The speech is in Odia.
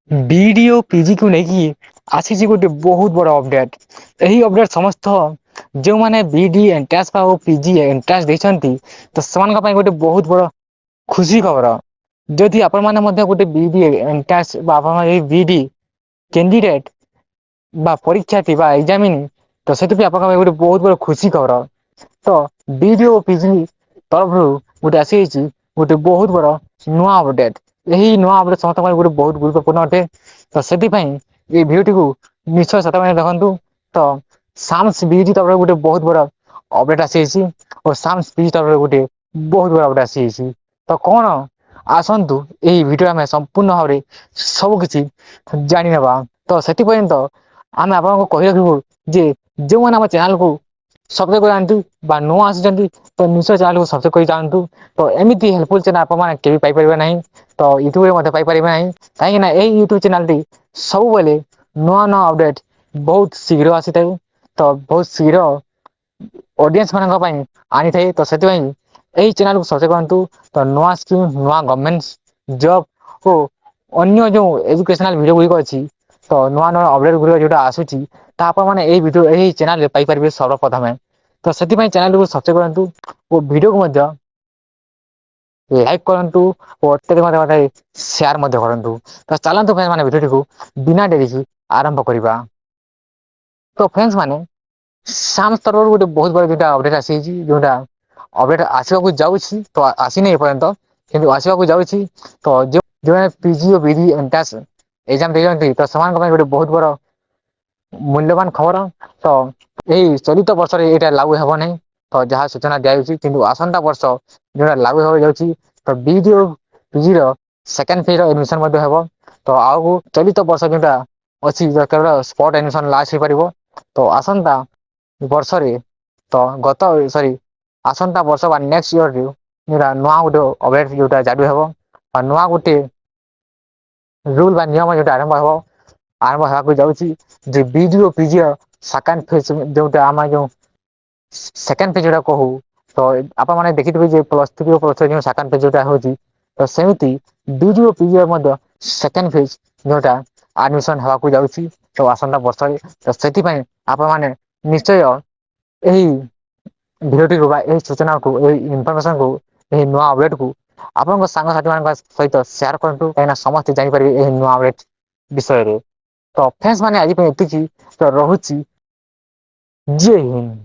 ବିଇଡି ଓ ପିଜିକୁ ନେଇକି ଆସିଛି ଗୋଟେ ବହୁତ ବଡ ଅପଡେଟ। ଏହି ଅପଡେଟ ସମସ୍ତ ଯେଉଁମାନେ ବିଇଡି ଏଣ୍ଟ୍ରାନ୍ସ ବା ପିଜି ଏଣ୍ଟ୍ରାନ୍ସ ଦେଇଛନ୍ତି ତ ସେମାନଙ୍କ ପାଇଁ ଗୋଟେ ବହୁତ ବଡ ଖୁସି ଖବର। ଯଦି ଆପଣମାନେ ମଧ୍ୟ ଗୋଟେ ବିଇଡି ଏଣ୍ଟ୍ରାନ୍ସ ବା ଆପଣଙ୍କ ଏଇ ବିଇଡି କ୍ୟାଣ୍ଡିଡେଟ ବା ପରୀକ୍ଷାର୍ଥୀ ବା ଏକ୍ଜାମିନ, ତ ସେଥିପାଇଁ ଆପଣଙ୍କ ପାଇଁ ଗୋଟେ ବହୁତ ବଡ ଖୁସି ଖବର। ତ ବିଇଡି ଓ ପିଜି ତରଫରୁ ଗୋଟେ ଆସିଯାଇଛି ଗୋଟେ ବହୁତ ବଡ ନୂଆ ଅପଡେଟ। ଏହି ନୂଆ ଅପଡେଟ ସମସ୍ତଙ୍କ ପାଇଁ ଗୋଟେ ବହୁତ ଗୁରୁତ୍ୱପୂର୍ଣ୍ଣ ଅଟେ। ତ ସେଥିପାଇଁ ଏଇ ଭିଡିଓଟିକୁ ନିଶ୍ଚୟ ଶେଷ ଦେଖନ୍ତୁ। ତ ସାମ୍ସ ବିଇଡି ତରଫରୁ ଗୋଟେ ବହୁତ ବଡ ଅପଡେଟ ଆସିଯାଇଛି ଓ ସାମ୍ସ ପିଜି ତରଫରୁ ଗୋଟେ ବହୁତ ବଡ ଅପଡେଟ ଆସିଯାଇଛି। ତ କଣ, ଆସନ୍ତୁ ଏହି ଭିଡିଓ ଆମେ ସମ୍ପୂର୍ଣ୍ଣ ଭାବରେ ସବୁ କିଛି ଜାଣିନେବା। ତ ସେଥିପର୍ଯ୍ୟନ୍ତ ଆମେ ଆପଣଙ୍କୁ କହି ରଖିବୁ ଯେ ଯେଉଁମାନେ ଆମ ଚ୍ୟାନେଲକୁ ସବସ୍କ୍ରାଇବ କରିନାହାନ୍ତି ବା ନୂଆ ଆସିଛନ୍ତି, ତ ନିଶ୍ଚୟ ଚ୍ୟାନେଲକୁ ସବସ୍କ୍ରାଇବ କରି ଯାଆନ୍ତୁ। ତ ଏମିତି ହେଲ୍ପଫୁଲ ଚ୍ୟାନେଲ ଆପଣମାନେ କେବେ ପାଇପାରିବେ ନାହିଁ, ତ ୟୁଟ୍ୟୁବରେ ମଧ୍ୟ ପାଇପାରିବେ ନାହିଁ। କାହିଁକି ନା ଏଇ ୟୁଟ୍ୟୁବ ଚ୍ୟାନେଲଟି ସବୁବେଳେ ନୂଆ ନୂଆ ଅପଡେଟ ବହୁତ ଶୀଘ୍ର ଆସିଥାଏ, ତ ବହୁତ ଶୀଘ୍ର ଅଡିଏନ୍ସ ମାନଙ୍କ ପାଇଁ ଆଣିଥାଏ। ତ ସେଥିପାଇଁ ଏଇ ଚ୍ୟାନେଲକୁ ସବସ୍କ୍ରାଇବ କରନ୍ତୁ। ତ ନୂଆ ସ୍କିମ୍, ନୂଆ ଗଭର୍ଣମେଣ୍ଟ ଜବ୍ ଓ ଅନ୍ୟ ଯେଉଁ ଏଜୁକେସନାଲ ଭିଡିଓ ଗୁଡ଼ିକ ଅଛି, ତ ନୂଆ ନୂଆ ଅପଡେଟ ଗୁଡ଼ିକ ଯୋଉଟା ଆସୁଛି, ତା ଆପଣ ମାନେ ଏଇ ଭିଡିଓ ଏହି ଚ୍ୟାନେଲରେ ପାଇପାରିବେ ସର୍ବପ୍ରଥମେ। ତ ସେଥିପାଇଁ ଚ୍ୟାନେଲକୁ ସବସ୍କ୍ରାଇବ କରନ୍ତୁ ଓ ଭିଡିଓକୁ ମଧ୍ୟ ଲାଇକ୍ କରନ୍ତୁ ଓ ଅତ୍ୟଧିକ ମାତ୍ରାରେ ସେୟାର ମଧ୍ୟ କରନ୍ତୁ। ତ ଚାଲନ୍ତୁ ଫ୍ରେଣ୍ଡ ମାନେ, ଭିଡିଓଟିକୁ ବିନା ଡେରିକି ଆରମ୍ଭ କରିବା। ତ ଫ୍ରେଣ୍ଡସ୍ ମାନେ, ସାମ୍ସ ତରଫରୁ ଗୋଟେ ବହୁତ ବଡ଼ ଯୋଉଟା ଅପଡେଟ ଆସିଯାଇଛି, ଯୋଉଟା ଅପଡେଟ ଆସିବାକୁ ଯାଉଛି, ତ ଆସିନି ଏପର୍ଯ୍ୟନ୍ତ କିନ୍ତୁ ଆସିବାକୁ ଯାଉଛି। ତ ଯେଉଁମାନେ ପିଜି ଓ ବିଇଡି ଏଣ୍ଟ୍ରାନ୍ସ ଏକ୍ଜାମ ଦେଇଛନ୍ତି, ତ ସେମାନଙ୍କ ପାଇଁ ଗୋଟେ ବହୁତ ବଡ଼ ମୂଲ୍ୟବାନ ଖବର। ତ ଏଇ ଚଳିତ ବର୍ଷରେ ଏଇଟା ଲାଗୁ ହେବ ନାହିଁ, ତ ଯାହା ସୂଚନା ଦିଆଯାଉଛି। କିନ୍ତୁ ଆସନ୍ତା ବର୍ଷ ଯୋଉଟା ଲାଗୁ ହେବାକୁ ଯାଉଛି, ତ ବିଇଡି ଓ ପିଜିର ସେକେଣ୍ଡ ଫେଜ୍ ର ଆଡମିସନ ମଧ୍ୟ ହେବ। ତ ଆଉ ଚଳିତ ବର୍ଷ ଯୋଉଟା ଅଛି, କେବଳ ସ୍ପଟ ଆଡମିସନ ଲାଷ୍ଟ ହେଇପାରିବ। ତ ଆସନ୍ତା ବର୍ଷରେ, ତ ଗତ ସରି ଆସନ୍ତା ବର୍ଷ ବା ନେକ୍ସଟ ଇୟରରୁ ଯୋଉଟା ନୂଆ ଗୋଟେ ଅପଡେଟ ଯୋଉଟା ଚାଲୁ ହେବ ବା ନୂଆ ଗୋଟେ ରୁଲ ବା ନିୟମ ଯୋଉଟା ଆରମ୍ଭ ହେବ, ଆରମ୍ଭ ହେବାକୁ ଯାଉଛି, ଯେ ବିଇଡି ଓ ପିଜି ର ସେକେଣ୍ଡ ଫେଜ ଯୋଉଟା ଆମେ ଯୋଉ ସେକେଣ୍ଡ ଫେଜ ଯୋଉଟା କହୁ, ତ ଆପଣ ମାନେ ଦେଖିଥିବେ ଯେ ପ୍ଲସ ଥ୍ରୀ ଓ ପ୍ଲସ ଯେଉଁ ସେକେଣ୍ଡ ଫେଜ ଯୋଉଟା ହଉଛି, ତ ସେମିତି ବିଇଡି ଓ ପିଜି ର ମଧ୍ୟ ସେକେଣ୍ଡ ଫେଜ ଯୋଉଟା ଆଡମିସନ ହେବାକୁ ଯାଉଛି, ତ ଆସନ୍ତା ବର୍ଷରେ। ତ ସେଥିପାଇଁ ଆପଣମାନେ ନିଶ୍ଚୟ ଏହି ଭିଡିଓଟିକୁ ବା ଏହି ସୂଚନାକୁ, ଏହି ଇନଫର୍ମେସନକୁ, ଏହି ନୂଆ ଅପଡେଟ କୁ ଆପଣଙ୍କ ସାଙ୍ଗସାଥି ମାନଙ୍କ ସହିତ ସେୟାର କରନ୍ତୁ, କାହିଁକିନା ସମସ୍ତେ ଜାଣିପାରିବେ ଏହି ନୂଆ ଅପଡେଟ ବିଷୟରେ। ତ ଫ୍ରେଣ୍ଡସ୍ ମାନେ, ଆଜି ପାଇଁ ଏତିକି ତ ରହୁଛି। ଜୟ ହିନ୍ଦ।